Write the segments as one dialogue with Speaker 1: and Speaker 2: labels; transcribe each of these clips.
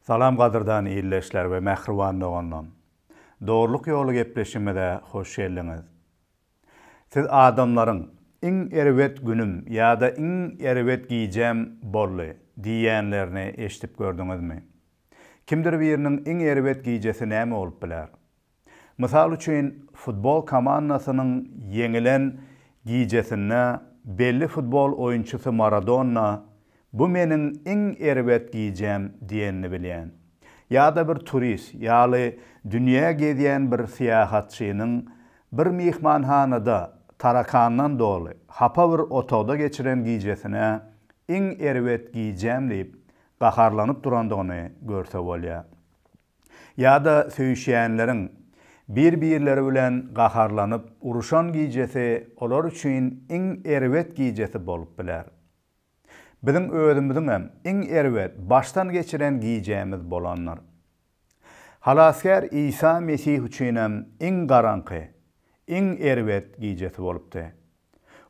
Speaker 1: Salam gadyrdan ildeşler we mähriban doganlam. Dogrulyk ýoly gepleşigimize hoş geldiňiz. Siz adamlaryň iň erbet günüm ýa-da iň erbet gijäm boldy diýýänlerini eşidip gördüňizmi? Kimdir biriniň iň erbet gijesi näme bolup biler? Mysal üçin, futbol komandasynyň ýeňilen gijesinde belli futbol oýunçysy Maradona Bu meniň iň erbet gijäm diýenini bilýän. Ýa-da bir turist ýaly dünýä gezýän bir syýahatçynyň bir myhmanhanada tarakandan doly, hapa bir otagda geçiren gijesine iň erbet gijäm diýip gaharlanyp durandygyny görse bolýar. Ýa-da söýüşýänleriň bir-birleri bilen gaharlanyp uruşan gijesi olar üçin iň erbet gijesi bolup biler. Biziň özümiziňem iň erbet başdan geçiren gijämiz bolandyr. Halasgär Isa Mesih üçinem iň garaňky, iň erbet gijesi bolupdy.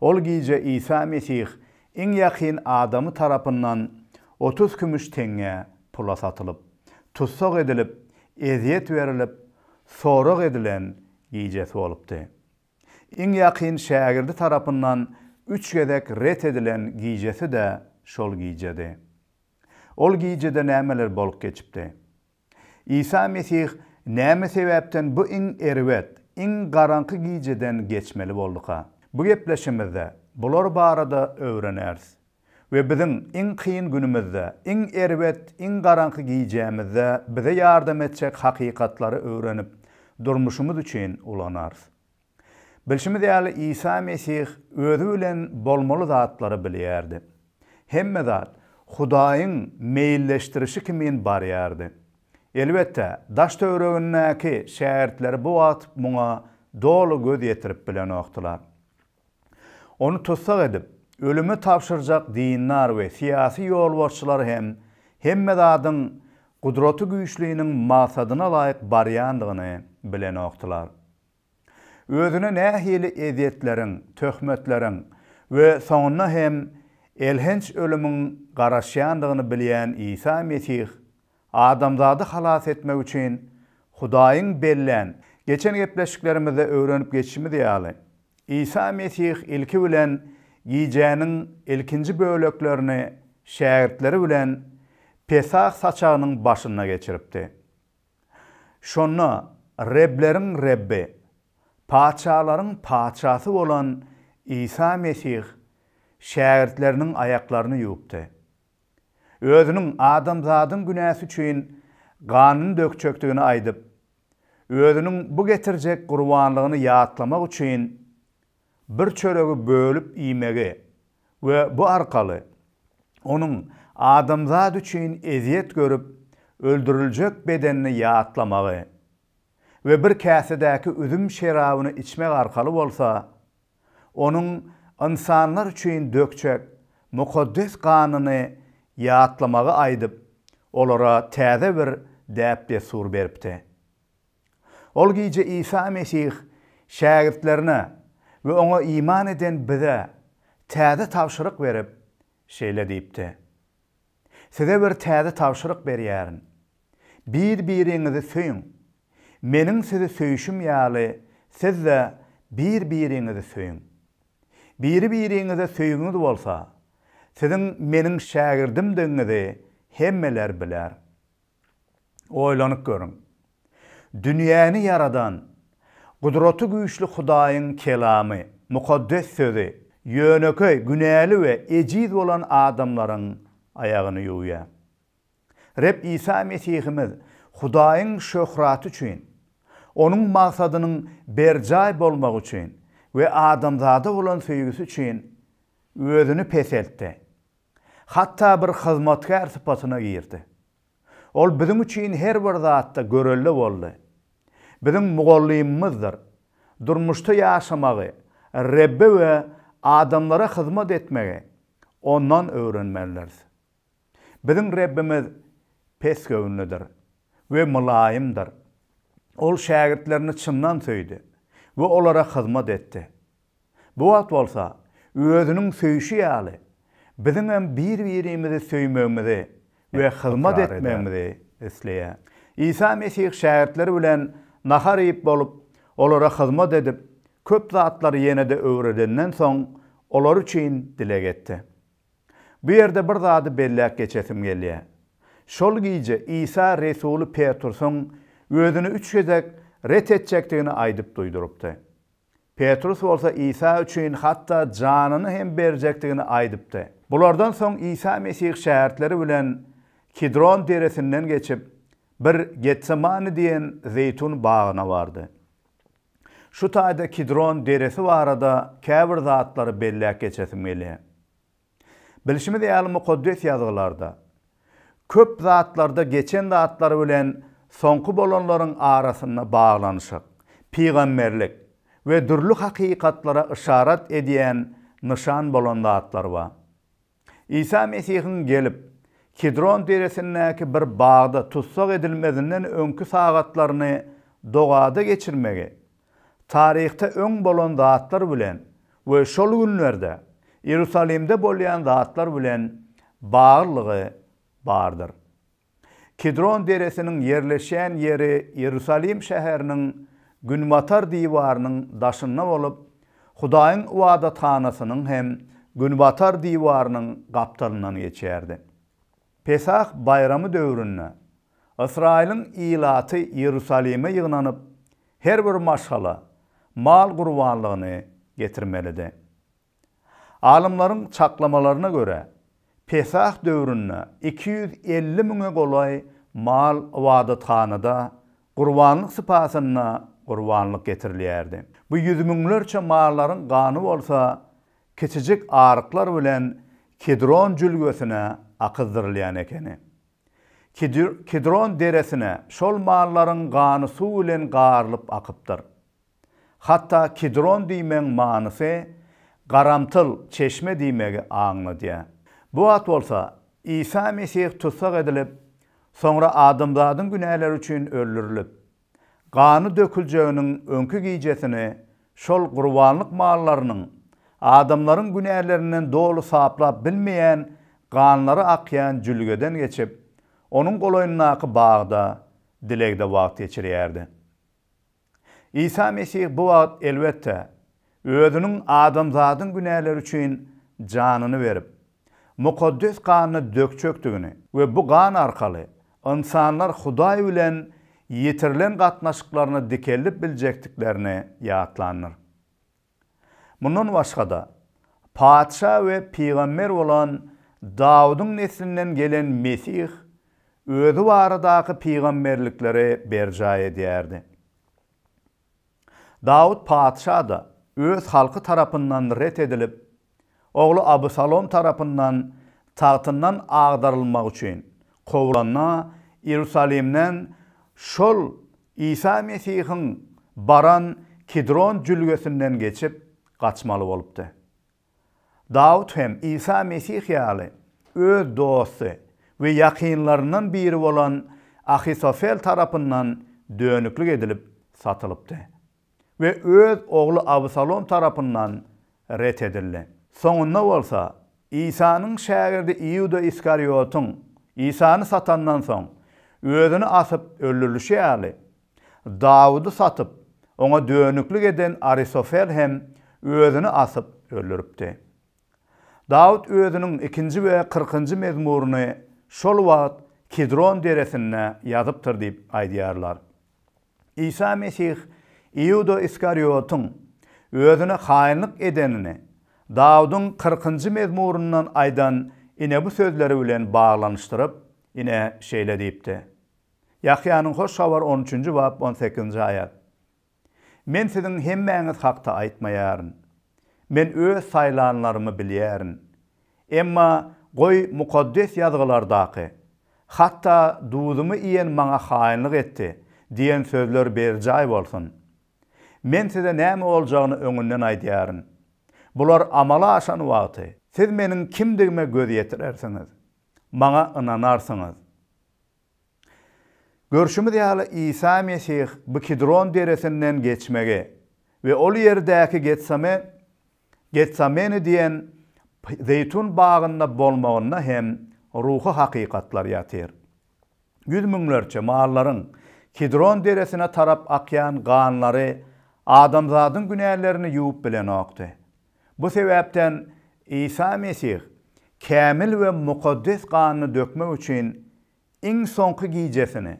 Speaker 1: Ol gije Isa Mesih iň ýakyn adamy tarapyndan 30 kümüş teňňe pula satylyp, tussag edilip, ezýet berilip, sorag edilen gijesi bolupdy. Iň ýakyn şägirdi tarapyndan üç gezek ret edilen gijesi-de şol gijedi. Ol gijede nämeler bolup geçipdi? Isa Mesih näme sebäpden bu iň erbet, iň garaňky gijeden geçmeli bolduka? Bu gepleşimizde bular barada öwreneris we biziň iň kyn günümizde, iň erbet, iň garaňky gijämizde bize ýardam etjek hakykatlary öwrenip, durmuşymyz üçin ulanarys. Bilşimiz ýaly, Isa Mesih özi bilen bolmaly zatlary bilýärdi. Hemme zat Hudaýyň meýilleşdirişi kimin barýardy. Elbetde, daş-töweregindäki şägirtleri bu wagt muňa doly göz ýetirip bilenokdylar. Ony tussag edip, ölüme tabşyrjak dindar we syýasy ýolbaşçylar hem hemme zadyň Gudratygüýçliniň maksadyna laýyk barýandygyny bilenokdylar. Özüne nähili ezýetleriň, töhmetleriň we soňunda hem elhenç ölümiň garaşýandygyny bilýän Isa Mesih adamzady halas etmek üçin Hudaýyň bellän Geçen gepleşiklerimizde öwrenip geçişimiz ýaly, Isa Mesih ilki bilen gijäniň ilkinji böleklerini şägirtleri bilen Pesah saçagynyň başynda geçiripdi. Şonda Rebleriň Rebbi, patyşalaryň Patyşasy bolan Isa Mesih şägirtleriniň aýaklaryny ýuwupdy. Özüniň adamzadyň günäsi üçin ganyny dökjekdigini aýdyp, özüniň bu getirjek gurbanlygyny ýatlamak üçin bir çöregi bölüp iýmegi we bu arkaly Onuň adamzat üçin ezýet görüp öldüriljek bedenini ýatlamagy we bir käsedäki üzüm şerabyny içmek arkaly bolsa, Onuň ynsanlar üçin dökjek mukaddes ganyny ýatlamagy aýdyp, olara täze bir däp-dessur beripdi. Ol gije Isa Mesih şägirtlerine we Oňa iman eden bize täze tabşyryk berip, şeýle diýipdi, Size bir täze tabşyryk berýärin. Bir-biriňizi söýüň. Meniň sizi söýşüm ýaly, siz-de bir-biriňizi söýüň. Biri-biriňize söýgiňiz bolsa, siziň Meniň şägirdimdigiňizi hemmeler biler. Oýlanyp görüň. Dünýäni ýaradan, Gudraty güýçli Hudaýyň Kelamy, Mukaddes Sözi, ýönekeý, günäli we ejiz bolan adamlaryň aýagyny ýuwýar. Reb Isa Mesihimiz Hudaýyň şöhraty üçin, Onuň maksadynyň berjaý bolmagy üçin we adamzada bolan söýgüsi üçin Özüni peseltdi. Hatda bir hyzmatkär sypatyna girdi. Ol biziň üçin her bir zatda görelde boldy. Biziň mugallymymyzdyr. Durmuşda ýaşamagy, Rebbe we adamlara hyzmat etmegi Ondan öwrenmelidiris. Biziň Rebbimiz pesgöwünlidir we mylaýymdyr. Ol şägirtlerini çyndan söýdi we olara hyzmat etdi. Bu wagt bolsa, özüniň söýşi ýaly, biziňem bir-birimizi söýmegimizi we hyzmat etmegimizi
Speaker 2: ykrar eder.
Speaker 1: isleýär. Isa Mesih şägirtleri bilen nahar iýip bolup, olara hyzmat edip, köp zatlary ýene-de öwredenden soň, olar üçin dileg etdi. Bu ýerde bir zady belläp geçesim gelýär. Şol gije Isa resuly Petrusyň özüni üç gezek ret etjekdigini aýdyp duýdurypdy. Petrus bolsa Isa üçin hatda janyny hem berjekdigini aýdypdy. Bulardan soň Isa Mesih şägirtleri bilen Kidron deresinden geçip, bir Getsemani diýen zeýtun bagyna bardy. Şu taýda Kidron deresi barada käbir zatlary belläp geçesim gelýär. Bilşimiz ýaly Mukaddes Ýazgylarda, köp zatlarda geçen zatlar bilen soňky bolanlaryň arasynda baglanyşyk, pygamberlik we dürli hakykatlara yşarat edýän nyşan bolan zatlar bar. Isa Mesihiň gelip, Kidron deresindäki bir bagda tussag edilmezinden öňki sagatlaryny dogada geçirmegi, taryhda öň bolan zatlar bilen we şol günlerde Iýerusalimde bolýan zatlar bilen baglylygy bardyr. Kidron deresiniň ýerleşýän ýeri Iýerusalim şäheriniň günbatar diwarynyň daşynda bolup, Hudaýyň ybadathanasynyň hem günbatar diwarynyň gapdalyndan geçýärdi. Pesah baýramy döwründe Ysraýylyň ilaty Iýerusalime ýygnanyp, her bir maşgala mal gurbanlygyny getirmelidi. Alymlaryň çaklamalaryna görä, Pesah döwründe 250 müňe golaý mal ybadathanada gurbanlyk sypasynda gurbanlyk getirilýärdi. Bu ýüz müňlerçe mallaryň gany bolsa kiçijik aryklar bilen Kidron jülgesine akyzdyrylýan ekeni. Kidron deresine şol mallaryň gany suw bilen garylyp akypdyr. Hatda Kidron diýmegiň manysy garamtyl çeşme diýmegi aňladýar. Bu wagt bolsa Isa Mesih tussag edilip, soňra adamzadyň günäleri üçin öldürilip, gany döküljeginiň öňki gijesini şol gurbanlyk mallarynyň adamlaryň günälerinden doly saplap bilmeýän ganlary akýan jülgeden geçip, onuň golaýyndaky bagda dilegde wagt geçirýärdi. Isa Mesih bu wagt, elbetde, Özüniň adamzadyň günäleri üçin janyny berip, mukaddes ganyny dökjekdigini we bu gan arkaly ynsanlar Hudaý bilen ýitirilen gatnaşyklaryny dikeldip biljekdiklerini ýatlandyr. Mundan başga-da, patyşa we pygamber bolan Dawudyň neslinden gelen Mesih özi baradaky pygamberlikleri berjaý edýärdi. Dawut patyşa-da öz halky tarapyndan ret edilip, ogly Abysalom tarapyndan tagtyndan agdarylmak üçin kowlanda Iýerusalimden şol Isa Mesihiň baran Kidron jülgesinden geçip, gaçmaly bolupdy. Dawut hem Isa Mesih ýaly öz dosty we ýakynlaryndan biri bolan Ahytofel tarapyndan dönüklik edilip satylypdy we öz ogly Absalom tarapyndan ret edildi. Soňunda bolsa Isanyň şägirdi Iuda Iskariotyň Isany satandan soň özüni asyp öldürilişi ýaly, Dawudy satyp, oňa dönüklik eden Arisofel hem özüni asyp öldüripdi. Dawut özüniň ikinji we kyrkynjy mezmuryny şol wagt Kidron deresinde ýazypdyr diýip aýdýarlar. Isa Mesih Iuda Iskariotyň özüne haýynlyk edenini Dawudyň kyrkynjy mezmuryndan aýdan ine bu sözleri bilen baglanyşdyryp, ine şeýle diýipdi. Ýahýanyň Hoş Habary on üçünji bap on sekizinji aýat. Men siziň hemmäňiz hakda aýtmaýaryn. Men öz saýlanlarymy bilýärin. Emma goý Mukaddes Ýazgylardaky, Hatda duzumy iýen maňa haýynlyk etdi diýen sözler berjaý bolsun. Men size näme boljagyny öňünden aýdýaryn. Bular amala aşan wagty, siz meniň kimdigime göz ýetirersiňiz. Maňa ynanarsyňyz. Görşümiz ýaly, Isa Mesih bu Kidron deresinden geçmegi we ol ýerdäki Getsame, Getsameni diýen zeýtun bagynda bolmagynda hem ruhy hakykatlar ýatyr. Yüz müňlerçe mallaryň Kidron deresine tarap akýan ganlary adamzadyň günälerini ýuwup bilenokdy. Bu sebäpden Isa Mesih kämil we mukaddes ganyny dökmek üçin iň soňky gijesini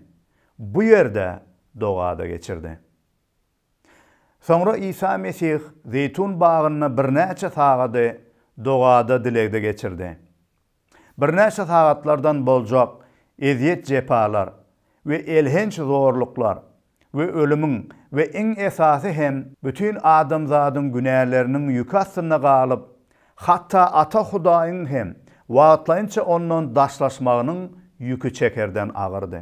Speaker 1: bu ýerde dogada geçirdi. Soňra Isa Mesih Zeýtun bagynda birnäçe sagady dogada dilegde geçirdi. Birnäçe sagatlardan boljak ezýet-jepalar we elhenç zorluklar we ölümiň we iň esasy hem bütin adamzadyň günäleriniň ýüki astynda galyp, hatda Ata Hudaýyň hem wagtlaýynça ondan daşlaşmagynyň ýüki çekerden agyrdy.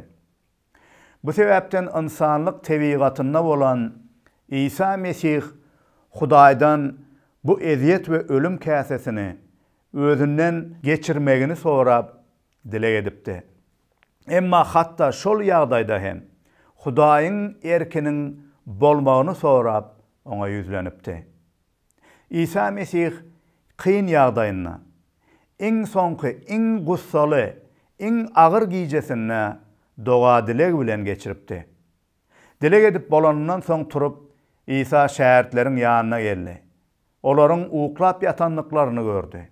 Speaker 1: Bu sebäpden ynsanlyk tebigatynda bolan Isa Mesih Hudaýdan bu ezýet we ölüm käsesini özünden geçirmegini sorap dileg edipdi. Emma hatda şol ýagdaýda hem Hudaýyň erkiniň bolmagyny sorap oňa ýüzlenipdi. Isa Mesih kyn ýagdaýynda, iň soňky, iň gussaly, iň agyr gijesinde doga-dileg bilen geçiripdi. Dileg edip bolanyndan soň turup, Isa şägirtleriň ýanyna geldi. Olaryň uklap ýatandyklaryny gördi.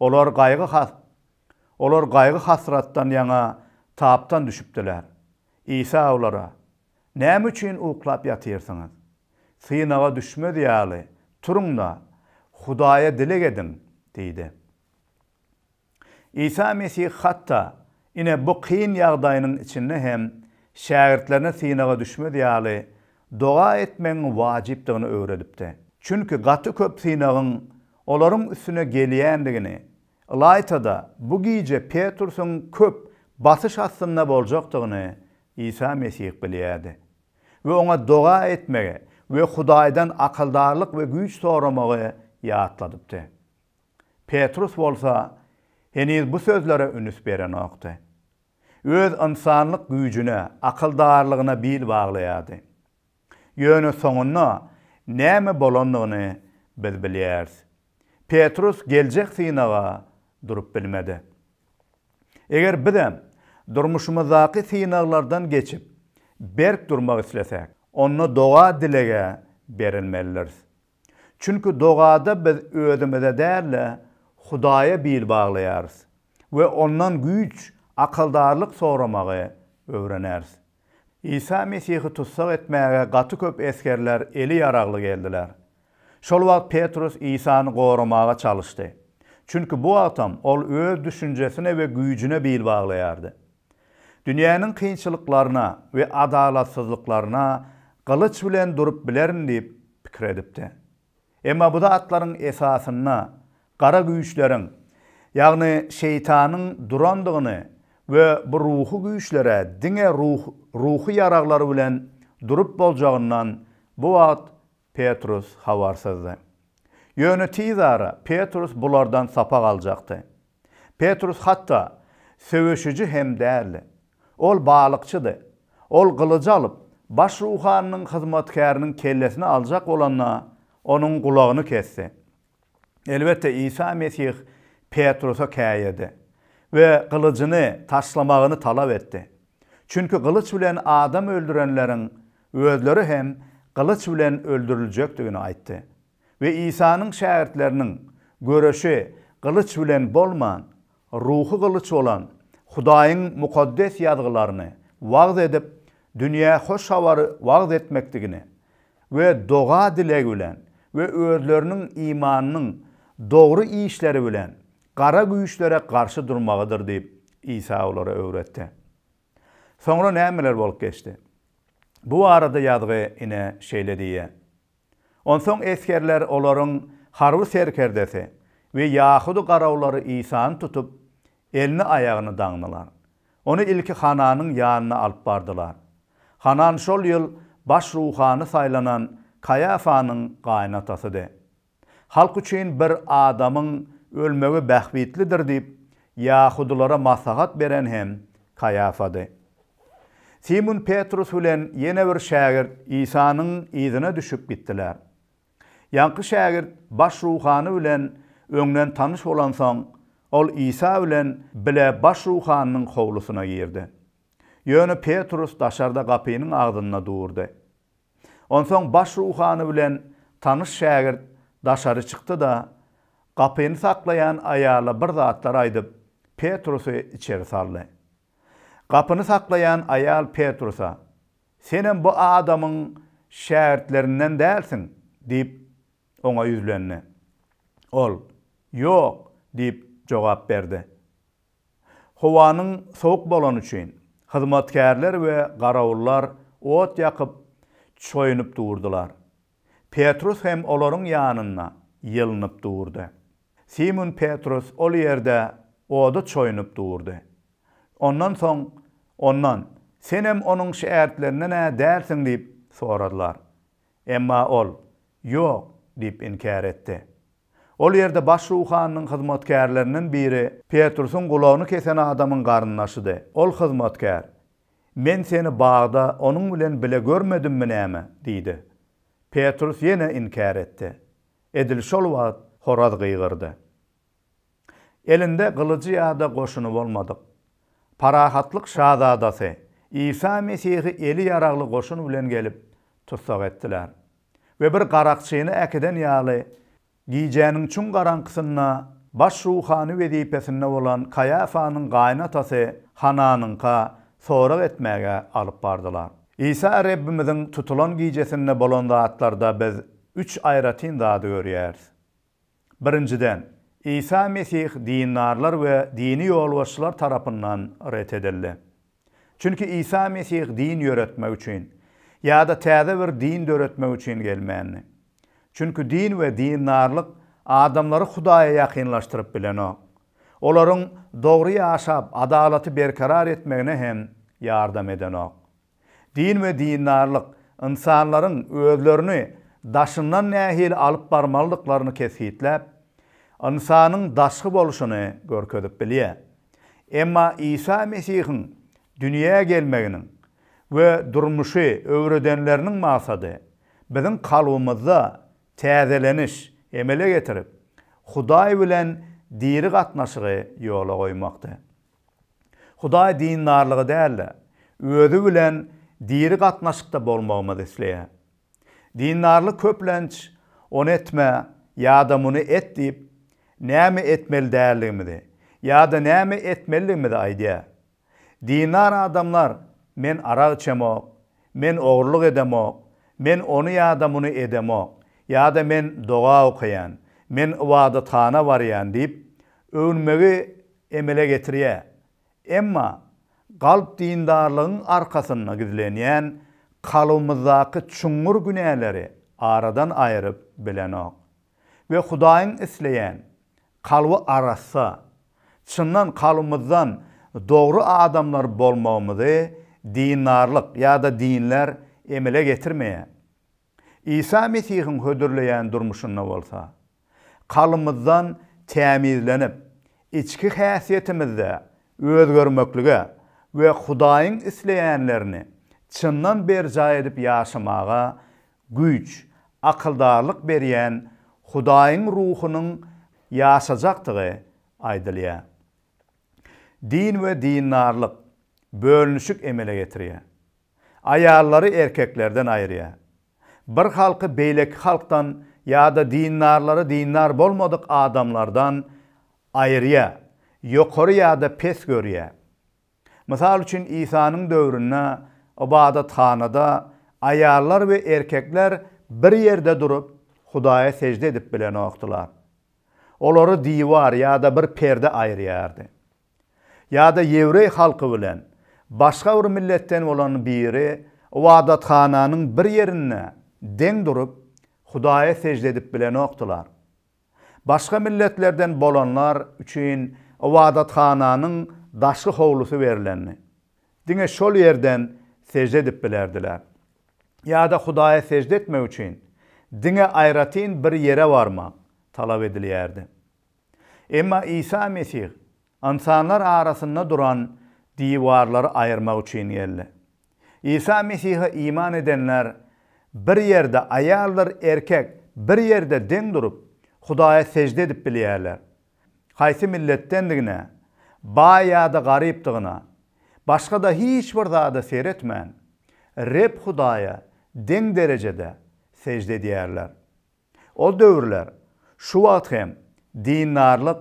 Speaker 1: Olar gaýgy Olar gaýgy-hasratdan ýaňa tapdan düşüpdiler. Isa olara, Näme üçin uklap ýatyrsyňyz? Synaga düşmez ýaly, turuň-da, Hudaýa dileg ediň diýdi. Isa Mesih hatda, ine, bu kyn ýagdaýynyň içinde hem şägirtlerine synaga düşmez ýaly, doga etmegiň wajypdygyny öwredipdi. Çünki gaty köp synagyň olaryň üstüne gelýändigini, ylaýta-da, bu gije Petrusyň köp basyş astynda boljakdygyny Isa Mesih bilýärdi. We oňa doga etmegi we Hudaýdan akyldarlyk we güýç soramagy ýatladypdy. Petrus bolsa heniz bu sözlere ünüs berenokdy. Öz ynsanlyk güýjüne, akyldarlygyna bil baglaýardy. Ýöne soňunda näme bolandygyny biz bilýäris. Petrus geljek synaga durup bilmedi. Eger bizem durmuşymyzdaky synaglardan geçip, berk durmak islesek, onda doga-dilege berilmelidiris. Çünki dogada biz özümize däl-de, Hudaýa bil baglaýarys we Ondan güýç, akyldarlyk soramagy öwreneris. Isa Mesihi tussag etmäge gaty köp esgerler eli ýaragly geldiler. Şol wagt Petrus Isany goramaga çalyşdy. Çünki bu wagtam ol öz düşünjesine we güýjüne bil baglaýardy. Dünýäniň kynçylyklaryna we adalatsyzlyklaryna gylyç bilen durup bilerin diýip pikir edipdi. Emma bu zatlaryň esasynda gara güýçleriň, ýagny şeýtanyň durandygyny we bu ruhy güýçlere diňe ruhy ýaraglar bilen durup boljagyndan bu wagt Petrus habarsyzdy. Ýöne tizara Petrus bulardan sapak aljakdy. Petrus hatda söweşiji hem däldi. Ol balykçydy. Ol gylyjy alyp, baş ruhanynyň hyzmatkäriniň kellesini aljak bolanda, onuň gulagyny kesdi. Elbetde, Isa Mesih Petrusa käýedi we gylyjyny taşlamagyny talap etdi. Çünki gylyç bilen adam öldürenleriň özleri hem gylyç bilen öldüriljekdigini aýtdy. We Isanyň şägirtleriniň göreşi gylyç bilen bolman, ruhy gylyç bolan Hudaýyň Mukaddes Ýazgylaryny wagyz edip, dünýä Hoş Habary wagyz etmekdigini we doga-dileg bilen we özleriniň imanynyň dogry işleri bilen gara güýçlere garşy durmagydyr diýip, Isa olara öwretdi. Soňra nämeler bolup geçdi? Bu barada Ýazgy ine şeýle diýýär. Onsoň esgerler olaryň harby serkerdesi we ýahudy garawlary Isany tutup, elini-aýagyny daňdylar. Ony ilki Hananyň ýanyna alyp bardylar. Hanan şol ýyl baş ruhany saýlanan Kaýafanyň gaýynatasydy. Halk üçin bir adamyň ölmegi bähbitlidir diýip, ýahudylara maslahat beren hem Kaýafady. Simun Petrus bilen ýene bir şägirt Isanyň yzyna düşüp gitdiler. Ýaňky şägirt baş ruhany bilen öňden tanyş bolansoň, ol Isa bilen bile baş ruhanynyň howlusyna girdi. Ýöne Petrus daşarda gapynyň agzynda durdy. Onsoň baş ruhany bilen tanyş şägirt daşary çykdy-da, gapyny saklaýan aýala bir zatlar aýdyp, Petrusy içeri saldy. Gapyny saklaýan aýal Petrusa, Senem bu adamyň şägirtlerinden dälsiň diýip, oňa ýüzlendi. Ol, Ýok diýip jogap berdi. Howanyň sowuk bolany üçin, hyzmatkärler we garawullar ot ýakyp, çoýunyp durdular. Petrus hem olaryň ýanynda ýylynyp durdy. Simun Petrus ol ýerde oda çoýunyp durdy. Ondan soň ondan, Senem onuň şägirtlerinden-ä dälsiň diýip soradylar. Emma ol, Ýok diýip inkär etdi. Ol ýerde baş ruhanynyň hyzmatkärlerinden biri Petrusyň gulagyny kesen adamyň garyndaşydy. Ol hyzmatkär, Men seni bagda onuň bilen bile görmedimmi näme? diýdi. Petrus ýene inkär etdi. Edil şol wagt horaz gygyrdy. Elinde gylyjy ýa-da goşuny bolmadyk, parahatlyk şazadasy Isa Mesihi eli ýaragly goşun bilen gelip tussag etdiler we bir garakçyny äkiden ýaly gijäniň çuň garaňkysynda baş ruhany wezipesinde bolan Kaýafanyň gaýynatasy Hananyňka sorag etmäge alyp bardylar. Isa Rebbimiziň tutulan gijesinde bolan zatlarda biz üç aýratyn zady görýäris. Birinjiden, Isa Mesih dindarlar we dini ýolbaşçylar tarapyndan ret edildi. Çünki Isa Mesih din ýöretmek üçin ýa-da täze bir din döretmek üçin gelmändi. Çünki din we dindarlyk adamlary Hudaýa ýakynlaşdyryp bilenok. Olaryň dogry ýaşap, adalaty berkarar etmegine hem ýardam edenok. Din we dindarlyk ynsanlaryň özlerini daşyndan nähili alyp barmalydyklaryny kesgitläp, ynsanyň daşky bolşuny görkezip bilýär. Emma Isa Mesihiň dünýä gelmeginiň we durmuşy öwredenleriniň maksady biziň kalbymyzda täzeleniş emele getirip, Hudaý bilen diri gatnaşygy ýola goýmakdy. Hudaý dindarlygy däl-de, Özi bilen diri gatnaşykda bolmagymyzy isleýär. Dindarlyk köplenç ony etme ýa-da muny et diýip, näme etmeli däldigimizi ýa-da näme etmelidigimizi aýdýar. Dindar adamlar men arak içemok, men ogurlyk edemok, men ony ýa-da muny edemok ýa-da men doga okaýan, men ybadathana barýan diýip, öwünmegi emele getirýär. Emma galp dindarlygyň arkasynda gizlenýän kalbymyzdaky çuňňur günäleri aradan aýryp bilenok we Hudaýyň isleýän kalby arassa, çyndan kalbymyzdan dogry adamlar bolmagymyzy dindarlyk ýa-da dinler emele getirmeýär. Isa Mesihiň hödürleýän durmuşynda bolsa, kalbymyzdan tämizlenip, içki häsiýetimizde özgermeklige we Hudaýyň isleýänlerini çyndan berjaý edip ýaşamaga güýç, akyldarlyk berýän Hudaýyň Ruhunyň ýaşajakdygy aýdylýar. Din we dindarlyk bölünişik emele getirýär. Aýallary erkeklerden aýyrýar. Bir halky beýleki halkdan ýa-da dindarlary dindar bolmadyk adamlardan aýyrýar, ýokary ýa-da pes görýär. Mysal üçin, Isanyň döwründe ybadathanada aýallar we erkekler bir ýerde durup, Hudaýa sežde edip bilenokdylar. Olary diwar ýa-da bir perde aýyrýardy. Ýa-da ýewreý halky bilen başga bir milletden bolan biri ybadathananyň bir ýerinde deň durup, Hudaýa sežde edip bilenokdylar. Başga milletlerden bolanlar üçin ybadathananyň daşky howlusy berlendi. Diňe şol ýerden sežde edip bilerdiler. Ýa-da Hudaýa sežde etmek üçin diňe aýratyn bir ýere barmak talap edilýärdi. Emma Isa Mesih ynsanlar arasynda duran diwarlary aýyrmak üçin geldi. Isa Mesihe iman edenler bir ýerde aýaldyr erkek bir ýerde deň durup Hudaýa sežde edip bilýärler. Haýsy milletdendigine, baý ýa-da garypdygyna, Başga-da hiç bir zada seretmän, Reb Hudaýa deň derejede sežde edýärler. Ol döwürler, şu wagt hem dindarlyk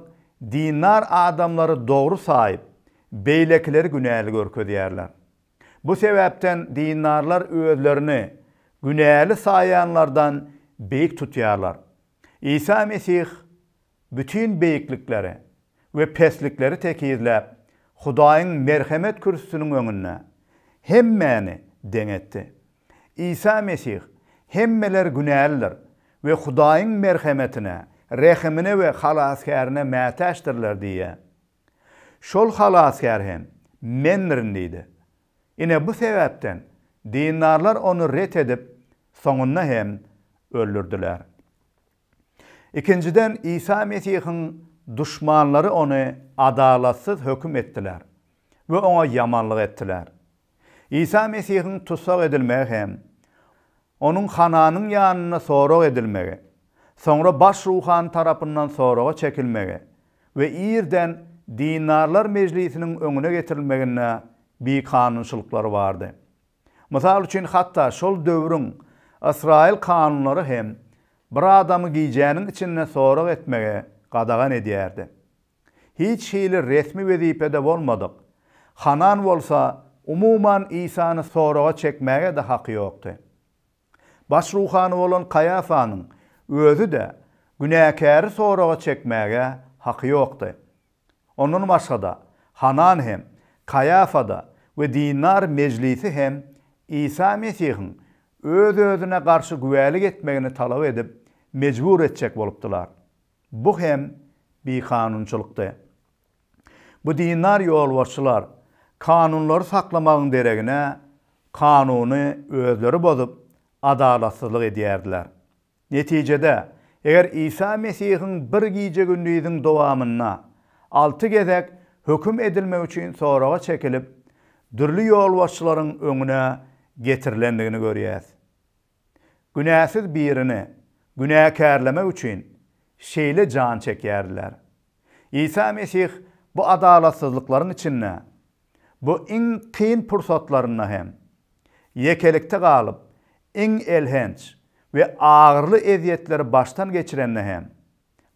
Speaker 1: dindar adamlary dogry saýyp, beýlekileri günäli görkezýärler. Bu sebäpden dindarlar özlerini günäli saýanlardan beýik tutýarlar. Isa Mesih bütin beýiklikleri we peslikleri tekizläp, Hudaýyň merhemet kürsüsiniň öňünde hemmäni deň etdi. Isa Mesih hemmeler günälidir we Hudaýyň merhemetine, rehimine we Halasgärine mätäçdirler diýýär. Şol Halasgär hem Mendirin diýdi. Ine bu sebäpden dindarlar ony ret edip, soňunda hem öldürdiler. Ikinjiden, Isa Mesihiň duşmanlary ony adalatsyz höküm etdiler we oňa ýamanlyk etdiler. Isa Mesihiň tussag edilmegi hem, onuň Hananyň ýanynda sorag edilmegi, soňra baş ruhany tarapyndan soraga çekilmegi we irden dindarlar mejlisiniň öňüne getirilmeginde bikanunçylyklar bardy. Mysal üçin, hatda şol döwrüň ysraýyl kanunlary hem bir adamy gijäniň içinde sorag etmegi gadagan edýärdi. Hiç hili resmi wezipede bolmadyk Hanan bolsa umuman Isany soraga çekmäge-de haky ýokdy. Baş ruhany bolan Kaýafanyň özi-de günäkäri soraga çekmäge haky ýokdy. Ondan başga-da, Hanan hem, Kaýafa-da we dindar mejlisi hem Isa Mesihiň öz-özüne garşy güwälik etmegini talap edip, mejbur etjek bolupdylar. Bu hem bikanunçylykdy. Bu dindar ýolbaşçylar kanunlary saklamagyň deregine, kanuny özleri bozup, adalatsyzlyk edýärdiler. Netijede, eger Isa Mesihiň bir gije-gündiziň dowamynda alty gezek höküm edilmek üçin soraga çekilip, dürli ýolbaşçylaryň öňüne getirilendigini görýäs. Günäsiz birini günäkärlemek üçin şeýle jan çekýärdiler. Isa Mesih bu adalatsyzlyklaryň içinde, bu iň kyn pursatlarynda hem, ýekelikde galyp, iň elhenç we agyrly ezýetleri başdan geçirende hem,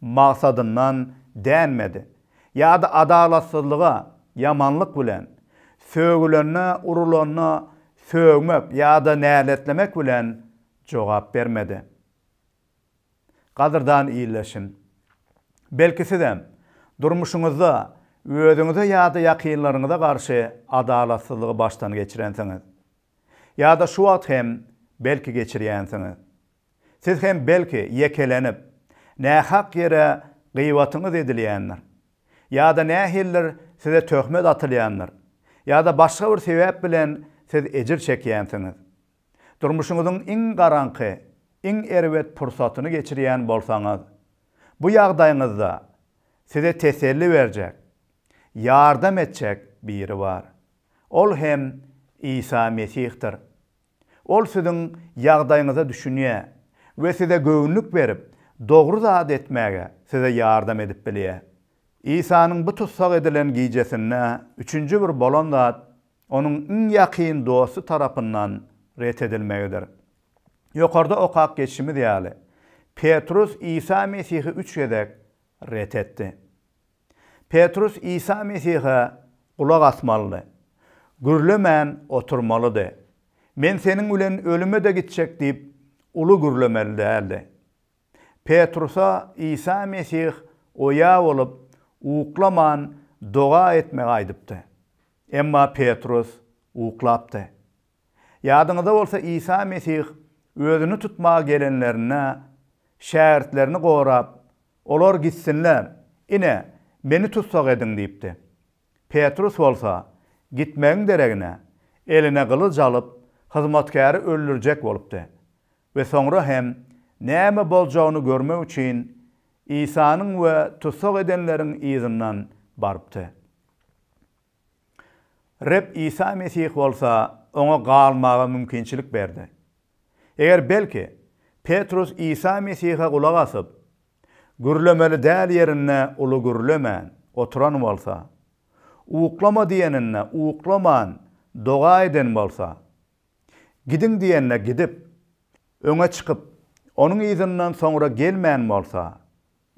Speaker 1: maksadyndan dänmedi ýa-da adalatsyzlyga ýamanlyk bilen, sögülende, urulanda sögmek ýa-da näletlemek bilen jogap bermedi. Gadyrdan ildeşim! Belki sizem durmuşyňyzda özüňize ýa-da ýakynlaryňyza garşy adalatsyzlygy başdan geçirensiňiz. Ýa-da şu wagt hem belki geçirýänsiňiz. Siz hem belki ýekelenip, nähak ýere gybatyňyz edilýändir. Ýa-da nähilidir size töhmet atylýandyr. Ýa-da başga bir sebäp bilen siz ejir çekýänsiňiz. Durmuşyňyzyň iň garaňky, iň erbet pursatyny geçirýän bolsaňyz, bu ýagdaýyňyzda size teselli berjek, ýardam etjek biri bar. Ol hem Isa Mesihdir. Ol siziň ýagdaýyňyza düşünýär we size göwünlik berip, dogry zady etmäge size ýardam edip bilýär. Isanyň bu tussag edilen gijesinde üçünji bir bolan zat onuň iň ýakyn dosty tarapyndan ret edilmegidir. Ýokarda okap geçişimiz ýaly, Petrus Isa Mesihi üç gezek ret etdi. Petrus Isa Mesihe gulak asmalydy. Gürlemän oturmalydy. Men seniň bilen ölüme-de gitjek diýip, uly gürlemeli däldi. Petrusa Isa Mesih oýa bolup, uklaman doga etmegi aýdypdy. Emma Petrus uklapdy. Ýadyňyzda bolsa Isa Mesih özüni tutmaga gelenlerinde şägirtlerini gorap, Olar gitsinler, ine, meni tussag ediň diýipdi. Petrus bolsa, gitmegiň deregine, eline gylyç alyp, hyzmatkäri öldürjek bolupdy we soňra hem näme boljagyny görmek üçin Isanyň we tussag edenleriň yzyndan barypdy. Reb Isa Mesih bolsa oňa galmaga mümkinçilik berdi. Eger belki, Petrus Isa Mesihe gulak asyp, gürlemeli däl ýerinde uly gürlemän oturan bolsa, Uklama diýeninde uklaman doga eden bolsa, Gidiň diýende gidip, öňe çykyp, onuň yzyndan soňra gelmän bolsa,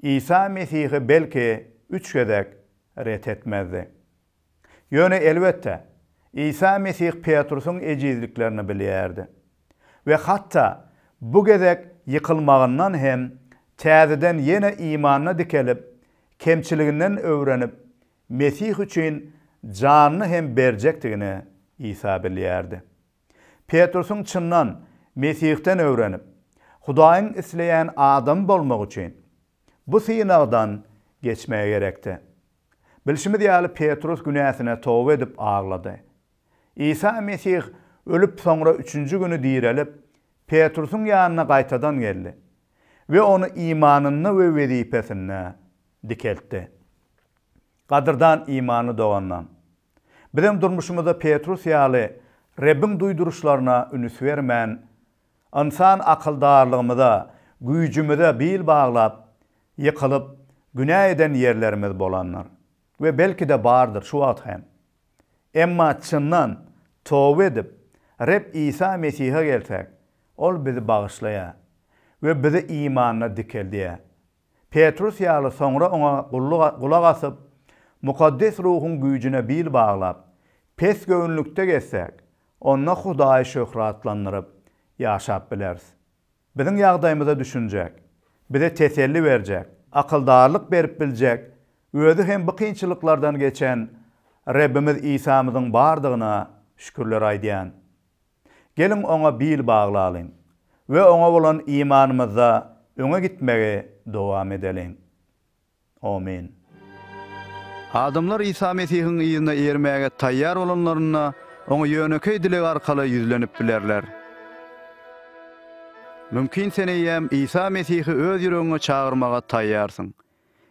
Speaker 1: Isa Mesihi belki üç gezek ret etmezdi. Ýöne elbetde, Isa Mesih Petrusyň ejizliklerini bilýärdi. We hatda bu gezek ýykylmagyndan hem täzeden ýene imanda dikelip, kemçiliginden öwrenip, Mesih üçin janyny hem berjekdigini Isa bilýärdi. Petrusyň çyndan Mesihden öwrenip, Hudaýyň isleýän adamy bolmagy üçin, bu synagdan geçmegi gerekdi. Bilşimiz ýaly Petrus günäsine toba edip aglady. Isa Mesih ölüp soňra üçünji güni direlip, Petrusyň ýanyna gaýtadan geldi we ony imanynda we wezipesinde dikeltdi. Gadyrdan imanly doganlam! Bizem durmuşymyzda Petrus ýaly Rebbiň duýduryşlaryna ünüs bermän, ynsan akyldarlygymyza, güýjümize bil baglap, ýykylyp, günä eden ýerlerimiz bolandyr we belki-de bardyr şu wagt hem. Emma çyndan toba edip, Reb Isa Mesihe gelsek, Ol bizi bagyşlaýar we bizi imanda dikeldýär. Petrus ýaly soňra oňa gulak asyp, Mukaddes Ruhuň güýjüne bil baglap, pesgöwünlikde gezsek, onda Hudaýy şöhratlandyryp ýaşap bileris. Biziň ýagdaýymyza düşünjek, bize teselli berjek, akyldarlyk berip biljek, özi hem bu kynçylyklardan geçen Rebbimiz Isamyzyň bardygyna şükürler aýdýan. Geliň Oňa bil baglalyň we Oňa bolan imanymyzda öňe gitmegi dowam edeliň. Omyn.
Speaker 2: Adamlar Isa Mesihiň yzyna eýermäge taýýar bolanlarynda, Oňa ýönekeý dileg arkaly ýüzlenip bilerler. Mümkin sen eýýäm Isa Mesihi öz ýüregiňe çagyrmaga taýýarsyň.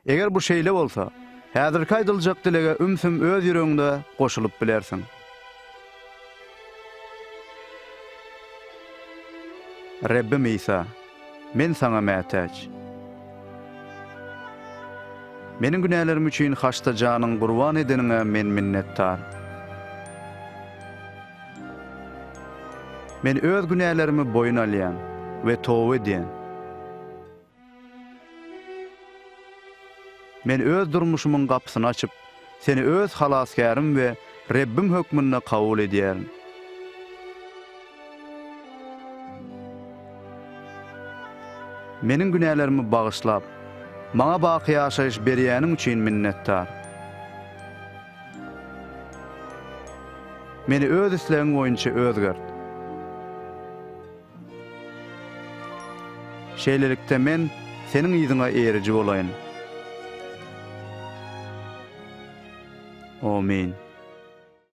Speaker 2: Eger bu şeýle bolsa, häzirki aýdyljak dilege ümsüm öz ýüregiňde goşulyp bilersiň. Rebbim Isa, men Saňa mätäç. Meniň günälerim üçin haçda janyňy gurban edeniňe men minnetdar. Men öz günälerimi boýun alýan we toba edýän. Men öz durmuşymyň gapysyny açyp, Seni öz Halasgärim we Rebbim hökmünde kabul edýärin. Meniň günälerimi bagyşlap, maňa baky ýaşaýyş berýäniň üçin minnetdar. Meni öz islegiň boýunça özgert. Şeýlelikde men Seniň yzyňa eýeriji bolaýyn. Omyn.